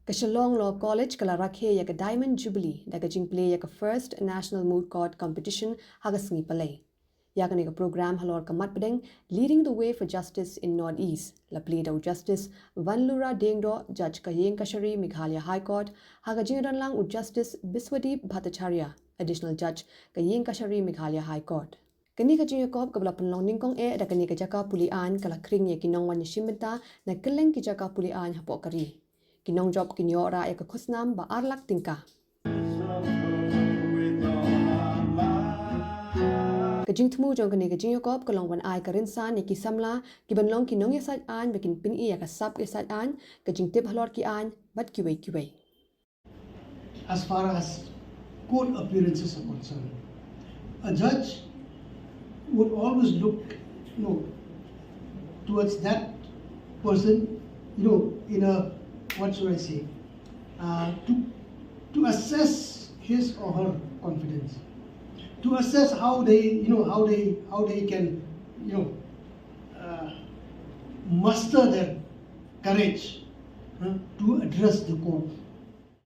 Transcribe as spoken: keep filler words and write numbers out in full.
Ka Shillong Law College ka la rakhe ïa ka Diamond Jubilee da ka jingplie ïa ka First National Moot Court Competition ha ka sngi Palei. Ïa kane ka program halor ka mat pdeng Leading the Way for Justice in North East, la plie da u Justice Vanlura Diengdoh, Judge ka Iingkashari Meghalaya High Court, ha ka jingdonlang u Justice Biswadeep Bhattacharya, Additional Judge ka Iingkashari Meghalaya High Court. Kane ka jingïakop kaba la pynlong nyngkong eh da kane ka jaka pule aiñ ka la khring ïa ki nongwan ïashim bynta na kylleng ki jaka pule aiñ hapoh ka ri. Ki nongjop kin ïoh rah ïa ka khusnam ba ar lak tyngka. Ka jingthmu jong kane ka jingïakop ka long ban ai ka rynsan ïa ki samla ki ban long ki nongïasaid aiñ ba kin pyni ïa ka sap ïasaid aiñ, ka jingtip halor ki aiñ bad kiwei kiwei. As far as court appearances are concerned, a judge would always look, you know, towards that person, you know, in a, what should I say, uh, to to assess his or her confidence, to assess how they, you know, how they how they can, you know, uh, muster their courage, uh, to address the court.